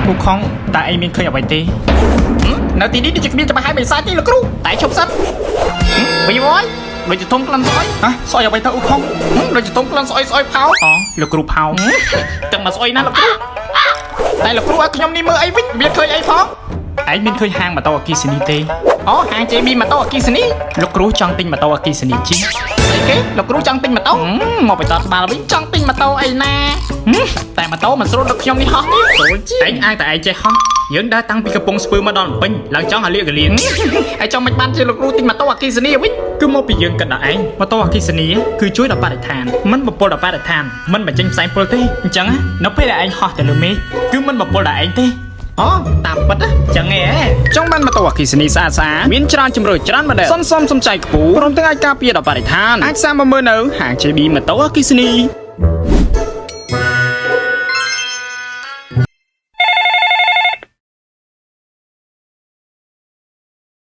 អ៊ូខុងតើឯងមានឃើញអ្វីទេហឹមនៅទីនេះដូចជាគ្មានច្បាស់ហើយបិសាចទេលោកគ្រូតែឈប់សិនហឹមវីវយដូចជាធំក្លិនស្អុយហ៎ស្អុយអ្វីទៅអ៊ូខុងហឹមដូចជាធំក្លិនស្អុយស្អុយផោអូលោកគ្រូផោទាំងមកស្អុយណាស់លោកគ្រូតែលោកគ្រូឲ្យខ្ញុំនេះមើលអីវិញមានឃើញអីផងឯងមានឃើញហាងម៉ូតូអគ្គិសនីទេអូហាង JB ម៉ូតូអគ្គិសនីលោកគ្រូចង់ទិញម៉ូតូអគ្គិសនីជិះស្អីគេលោកគ្រូចង់ទិញម៉ូតូមកបៃតតបាល់វិញចង់ទិញម៉ូតូអីណាតែម៉ូតូមិនស្រួលដូចខ្ញុំនេះហោះនេះស្រួលជាងឯងអាងតែឯងចេះហោះយើងដើរតាំងពីកំពង់ស្ពឺមកដល់ភ្នំពេញឡើងចង់ឲ្យលៀកកលៀងឯងចង់មិនបានជាលោកគ្រូទិញម៉ូតូអគ្គិសនីវិញគឺមកពីយើងគិតដល់ឯងម៉ូតូអគ្គិសនីគឺជួយដល់បរិស្ថានមិនបំពុលដល់បរិស្ថានមិនបញ្ចេញផ្សែងពុលទេអញ្ចឹងនៅពេលដែលឯងហោះទៅលើមេឃគឺមិនបំពុលដល់ឯងទេអូតាមពិតណាចឹងឯងចង់បានម៉ូតូអគ្គិសនីស្អាតស្អាតមានច្រើនជម្រើសច្រើនម៉ូដែលសន្សំសំចៃខ្ពស់ព្រមទាំងអាចការពារដល់បរិស្ថានអាចសាកមកមើលនៅហាង JB ម៉ូតូអគ្គិសនី។